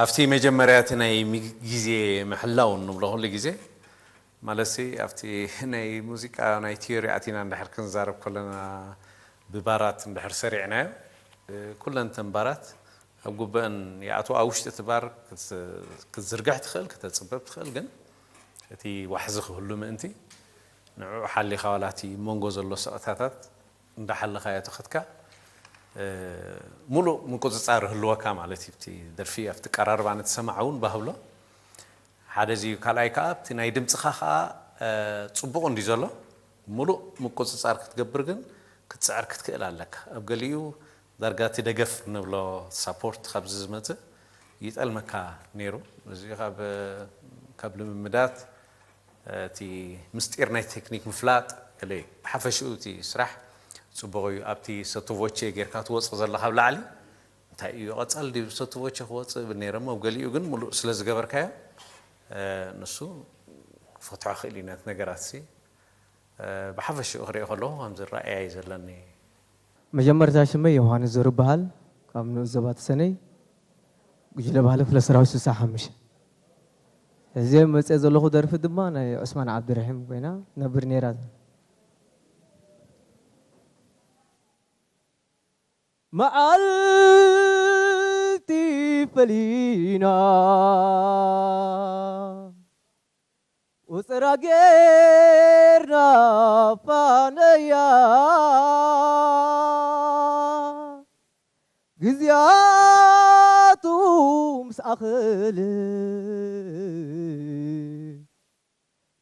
ኣብቲ መጀመርያ እቲ ናይ ሚ- ግዜ ምሕላው እንብሎ ኩሉ ግዜ ማለትሲ ኣብቲ ናይ ሙዚቃ ናይ ቲዮሪ ኣቲና እንድሕር ክንዛረብ ከለና ብባራት እንድሕር ሰሪዕናዮ ኩለን ተን ባራት ኣብ ጉበአን ይኣትዋ ኣብ ውሽጢ እቲ ባር ክትዝርግሕ ትኽእል ክተፅበብ ትኽእል ግን እቲ ዋሕዚ ክህሉ ምእንቲ ንዕኡ ሓሊኻ ዋላ እቲ መንጎ ዘሎ ስቕታታት እንዳሓለኻዮ ተኸትካ ሙሉእ ምቁፅፃር ህልወካ ማለት እዩ። እቲ ደርፊ ኣብቲ ቀራርባ ነቲ ሰማዕ እውን ባህብሎ ሓደ እዚ እዩ። ካልኣይ ከዓ ኣብቲ ናይ ድምፅኻ ከዓ ፅቡቕ እንዲ ዘሎ ሙሉእ ምቁፅፃር ክትገብር ግን ክትፅዕር ክትክእል ኣለካ። ኣብ ገሊኡ ዳርጋ እቲ ደገፍ ንብሎ ሳፖርት ካብዚ ዝመፅእ ይጠልመካ ነይሩ። እዚ ካብ ካብ ልምምዳት እቲ ምስጢር ናይ ቴክኒክ ምፍላጥ ገለ እዩ። ብሓፈሽኡ እቲ ስራሕ ፅቡቕ እዩ። ኣብቲ ሰቶቮቼ ጌርካ ትወፅእ ዘለኻ ኣብ ላዕሊ እንታይ እዩ ቀፃል ድዩ ሰቶቮቼ ክወፅእ እብል ነይረ እሞ ኣብ ገሊኡ ግን ሙሉእ ስለ ዝገበርካዮ ንሱ ክፈትሖ ክእል እዩ ነቲ ነገራት ሲ ብሓፈሽኡ ክሪኦ ከለኹ ከምዚ ራእያ እዩ ዘለኒ። መጀመርታ ሽመይ ዮሃንስ ዞር እበሃል ካብ ንኡስ ዞባ ተሰነይ ጉጅለ ባህሊ ክፍለ ሰራዊት ስሳ ሓሙሽተ። ሕዚ መፅየ ዘለኹ ደርፊ ድማ ናይ ዑስማን ዓብድርሒም ኮይና ነብር ነይራ። መዓልቲ ፈሊና ቁፅራ ጌርና ፋነያ ግዜያቱ ምስ ኣኸለ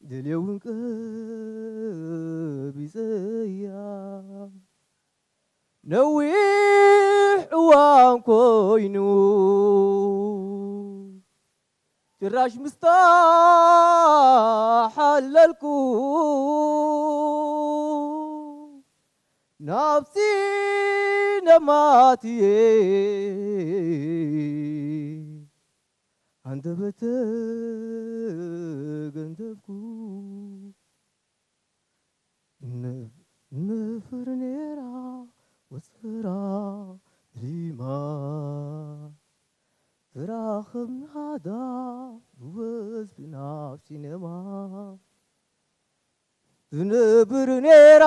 ደልየውን ቀቢፀያ ነዊሕ እዋን ኮይኑ ጭራሽ ምስታ ሓለልኩ ናብ ሲነማትየ ኣንደበተ ገንደብኩ ንፍር ኔራ ወፅራ ሊማ ትራኸብናዳ ብወዝቢ ናብ ሲነማ ትነብር ኔራ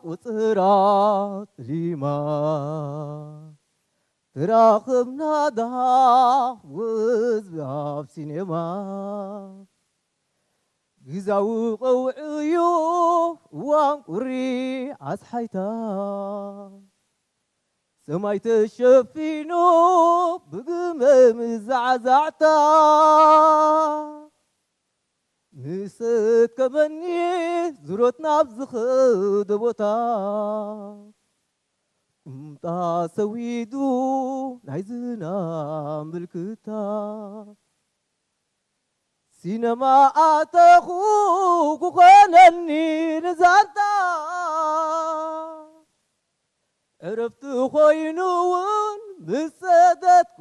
ቁፅራ ጥሊማ ትራኸብናዳ ብወዝቢ ኣብ ሲኔማ ግዛዊ ቀውዒ እዩ እዋን ቁሪ ኣስሓይታ ሰማይ ተሸፊኑ ብግመ ምዛዕዛዕታ ንሰከመኒ ዙሮት ናብ ዝኸደ ቦታ ቁምጣ ሰዊዱ ናይ ዝናብ ምልክታ ሲነማ ኣተኹ ክኾነኒ ንዛንታ ዕረፍቲ ኮይኑ እውን ምስ ሰደድኩ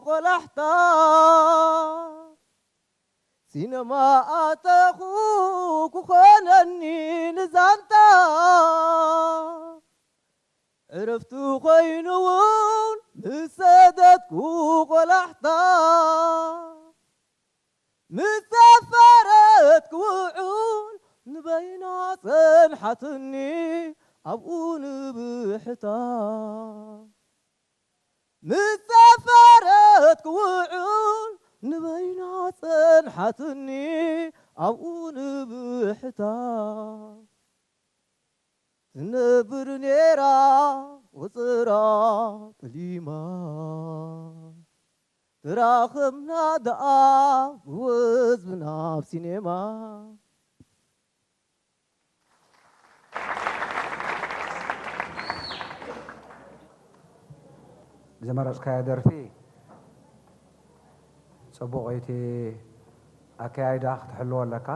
ቆላሕታ ሲነማ ኣተኹ ክኾነኒ ንዛንታ ዕረፍቱ ኮይኑ እውን ምስ ሰደድኩ ቆላሕታ፣ ምስ ሰፈረት ክውዕል ንበይና ጸንሓትኒ ኣብኡ ንብሕታ። ምስ ሰፈረት ክውዕል ንበይና ጸንሓትኒ ኣብኡ ንብሕታ። ትነብር ኔራ ቁጽራ ጠሊማ፣ ተራኸብና ደኣ ብወዝቢ ናብ ሲኔማ። ዝመረጽካዮ ደርፊ ጽቡቕ እዩ። እቲ ኣከያይዳ ክትሕልዎ ኣለካ።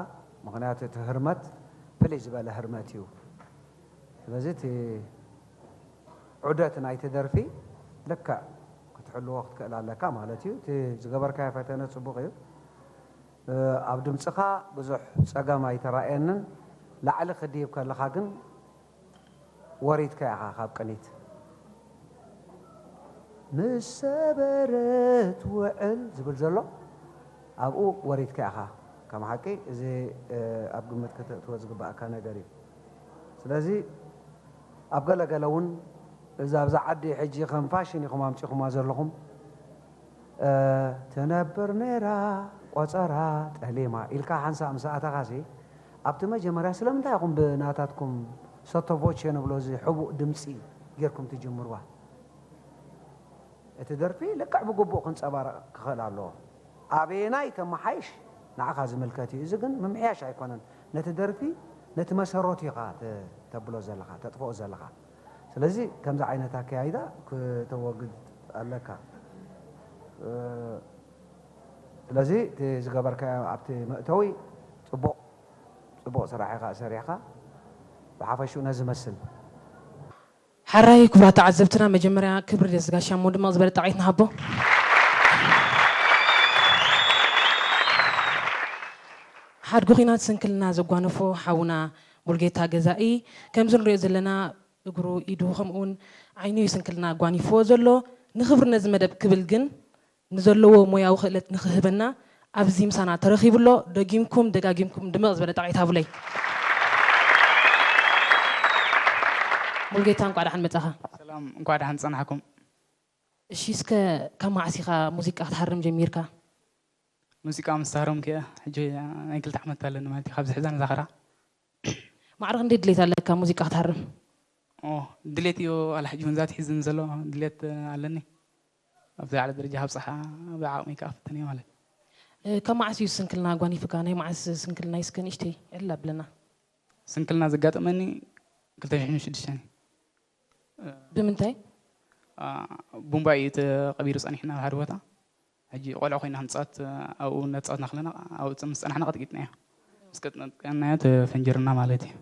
ምኽንያቱ እቲ ህርመት ፍልይ ዝበለ ህርመት እዩ። ስለዚ እቲ ዑደት ናይቲ ደርፊ ልክዕ ክትሕልዎ ክትክእል ኣለካ ማለት እዩ። እቲ ዝገበርካዮ ፈተነ ጽቡቕ እዩ። እ፣ ኣብ ድምጽኻ ብዙሕ ጸገም ኣይተራእየንን። ላዕሊ ክድይብ ከለኻ ግን ወሪድካ ኢኻ ካብ ቅኒት። ምስ ሰበረት ውዕል ዝብል ዘሎ ኣብኡ ወሪድካ ኢኻ። ከም ሓቂ እዚ፣ እ፣ ኣብ ግምት ከተእትዎ ዝግባእካ ነገር እዩ። ስለዚ ኣብ ገለ ገለ እውን እዛ ኣብዛ ዓዲ ሕጂ ከም ፋሽን ኢኹም ኣምጺኹማ ዘለኹም፣ እ፣ ትነብር ነይራ ቆጸራ ጠሊማ ኢልካ ሓንሳእ ምስ ኣተኻሲ፣ ኣብቲ መጀመርያ ስለምንታይ ኢኹም ብናታትኩም ሰቶ ቮቼ ንብሎ እዚ ሕቡእ ድምጺ ጌርኩም ትጅምርዋ? እቲ ደርፊ ልክዕ ብግቡእ ክንጸባረቕ ክኽእል ኣለዎ። ኣበየናይ ተመሓይሽ ንዓኻ ዝምልከት እዩ። እዚ ግን ምምሕያሽ ኣይኮነን። ነቲ ደርፊ፣ ነቲ መሰረቱ ኢኻ ተ-፣ ተብሎ ዘለኻ፣ ተጥፍኦ ዘለኻ። ስለዚ ከምዚ ዓይነት ኣከያይዳ ክተወግድ ኣለካ። እ፣ ስለዚ እቲ ዝገበርካዮ ኣብቲ መእተዊ ጽቡቕ፣ ጽቡቕ ስራሕ ኢኻ ሰሪሕካ። ብሓፈሽኡ ነዚ መስል። ሓራይ ክቡራት ተዓዘብትና፣ መጀመርያ ክብሪ ደስ ጋሻ እሞ ድማ ዝበለ ጣቕዒት ንሃቦ። ሓድጊ ኲናት ስንክልና ዘጓነፎ ሓውና ሙልጌታ ገዛኢ፣ ከምዚ ንሪኦ ዘለና እግሩ፣ ኢዱ፣ ከምኡውን ዓይኑ እዩ ስንክልና ኣጓኒፍዎ ዘሎ። ንኽብሪ ነዚ መደብ ክብል ግን ንዘለዎ ሞያዊ ክእለት ንኽህበና ኣብዚ ምሳና ተረኺቡ ኣሎ። ደጊምኩም ደጋጊምኩም ድምቕ ዝበለ ጣቕዒት ሃቡለይ። ሙልጌታ፣ እንቋዕ ደሓን መጻኻ። ሰላም፣ እንኳዕ ደሓን ጸናሕኩም። እሺ፣ እስከ ካብ መዓስ ኢኻ ሙዚቃ ክትሃርም ጀሚርካ? ሙዚቃ ምስ ተሃረምኩ እየ፣ ሕጂ ናይ ክልተ ዓመት ኣለኒ ማለት እዩ፣ ካብዚ ሕዛ ንዛኸራ። ማዕረ ክንደይ ድሌት ኣለካ ሙዚቃ ክትሃርም? ኦ፣ ድሌት እዩ፣ ዋላ ሕጂ እውን ዛት ሒዝን ዘሎ ድሌት ኣለኒ። ኣብዚ ላዕሊ ደረጃ ካብጽሓ ብዓቕመይ ከኣ ክፍትን እየ ማለት እዩ። እ፣ ካብ መዓስ እዩ ስንክልና ኣጓኒፍካ? ናይ መዓስ ስንክልና እስከ ንእሽተይ ዕልል ኣብለና። ስንክልና ዘጋጠመኒ ክልተ ሽሕን ሽዱሽተን እዩ። ብምንታይ? አ፣ ቡምባ እዩ ተቐቢሩ ጸኒሕና ኣብ ሓደ ቦታ። ሕጂ ቆልዑ ኮይና ክንጻወት ኣብኡ እናተጻወትና ከለና ኣብኡ ምስ ጸናሕና ቀጥቂጥናዮ። ምስ ቀጥቂጥናዮ ተፈንጂርና ማለት እዩ።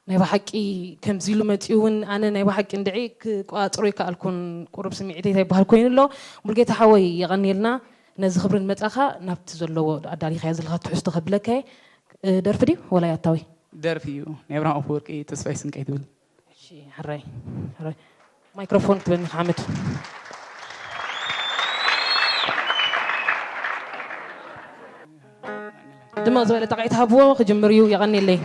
ናይ ብሓቂ ከምዚ ኢሉ መጺኡ እውን ኣነ ናይ ብሓቂ እንድዒ ክቆጻጸሮ ኣይከኣልኩን። ቁሩብ ስምዒተይ እንታይ ይበሃል ኮይኑ ኣሎ። ሙልጌታ ሓወይ የቐንየልና ነዚ ክብሪ ንመጻኻ ናብቲ ዘለዎ ኣዳሊኻዮ ዘለኻ ትሕዝቶ ከብለካ እየ። እ፣ ደርፊ ድዩ ወላ ያታዊ? ደርፊ እዩ። ናይ ኣብርሃም ኣፈወርቂ ተስፋይ ስንቀይ ትብል። እሺ፣ ሕራይ፣ ሕራይ። ማይክሮፎን ክትበኒ ክሓምድ። ድምቕ ዝበለ ጣቕዒት ሃብዎ፣ ክጅምር እዩ። የቐንየለይ።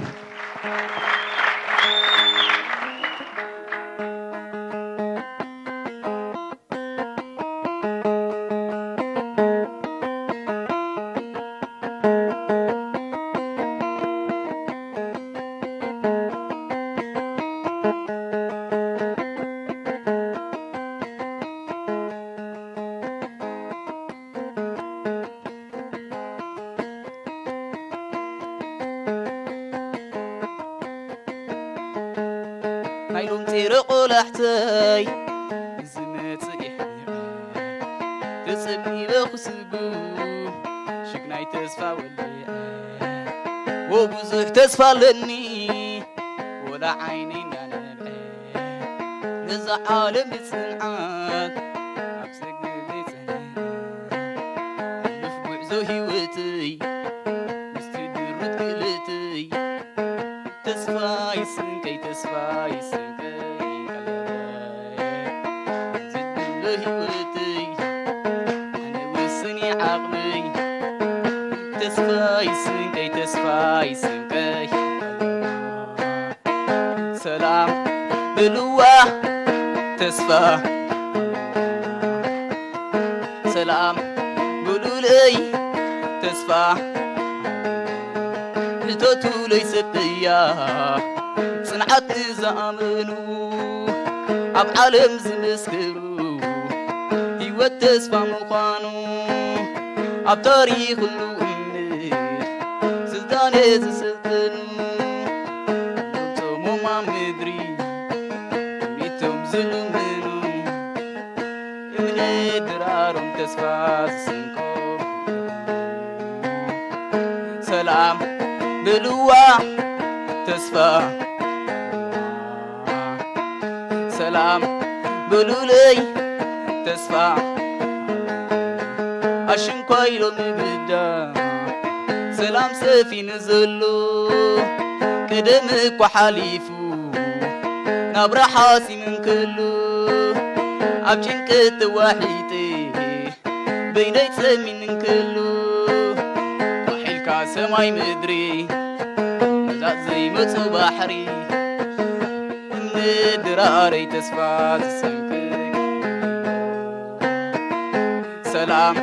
ናይ ሎምፂ ቆላሕተይ ዝመፅእ ይሕኒቐ ተፀቢበ ክስጉ ሽግናይ ተስፋ ወሊዐ ወብዙሕ ተስፋ ኣለኒ ወላ ዓይነይ እንዳነብዐ ነዛ ዓለም ብፅንዓት ኣብ ሰግር ዘይፅንዕ ሕሉፍ ጉዕዞ ህይወተይ ምስቲ ድሩት ክእለተይ ተስፋይ ስንቀይ ተስፋይ ተስፋይ ስንቀይ፣ ተስፋይ ስንቀይ፣ ሰላም ብልዋ ተስፋ፣ ሰላም ብሉለይ ተስፋ፣ ሕተቱለይ ሰብያ ጽንዓት ንዝኣመኑ፣ ኣብ ዓለም ዝመስክሩ ህይወት ተስፋ ምዃኑ፣ ኣብ ታሪኽ ኩሉ እምነት ስልጣነ ዝሰልጠኑ፣ ጾሞም ኣብ ምድሪ ሚቶም ዝልምኑ፣ እምነት ድራሮም ተስፋ ዝሰንቆ፣ ሰላም ብልዋ ተስፋ፣ ሰላም ብሉለይ ተስፋ፣ ኣሽንኳይ ሎሚ ብዳ ሰላም ሰፊኑ ዘሎ፣ ቀደም እኳ ሓሊፉ ናብ ረሓሲም እንከሎ፣ ኣብ ጭንቀት ተዋሒጠ በይነይ ጸሚን እንከሎ፣ ዋሒልካ ሰማይ ምድሪ ነዛ ዘይመጹ ባሕሪ፣ እምነት ድራረይ ተስፋ ዝሰንቅቅ፣ ሰላም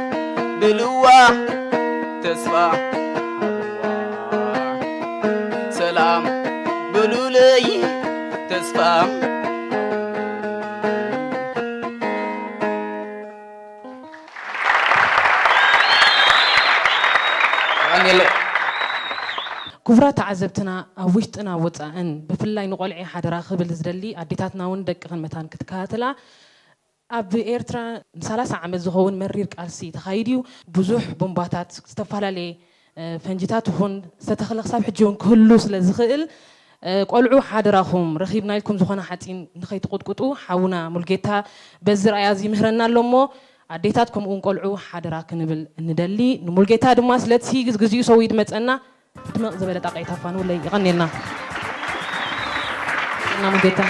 ብልዋ ተስፋ፣ ሰላም ብሉለይ ተስፋ። ክቡራት ተዓዘብትና፣ ኣብ ውሽጥን ኣብ ወፃእን ብፍላይ ንቆልዒ ሓደራ ክብል ዝደሊ፣ ኣዴታትና እውን ደቅኽን መታን ክትከታተላ። ኣብ ኤርትራ ንሰላሳ ዓመት ዝኸውን መሪር ቃልሲ ተኻይዱ እዩ። ብዙሕ ቦምባታት፣ ዝተፈላለየ ፈንጅታት ይኹን ዝተተኽለ ክሳብ ሕጂ እውን ክህሉ ስለ ዝኽእል፣ ቆልዑ ሓደራኹም ረኺብና ኢልኩም ዝኾነ ሓፂን ንኸይትቕጥቅጡ። ሓውና ሙልጌታ በዚ ርኣያ እዚ ይምህረና ኣሎ እሞ፣ ኣዴታት ከምኡ እውን ቆልዑ ሓደራ ክንብል እንደሊ። ንሙልጌታ ድማ ስለቲ ግዝ- ግዚኡ ሰዊኡ ድመፀና ድመቕ ዝበለ ጣቕዒት ኣፋንውለይ። ይቐንየልና። እና ሙልጌታ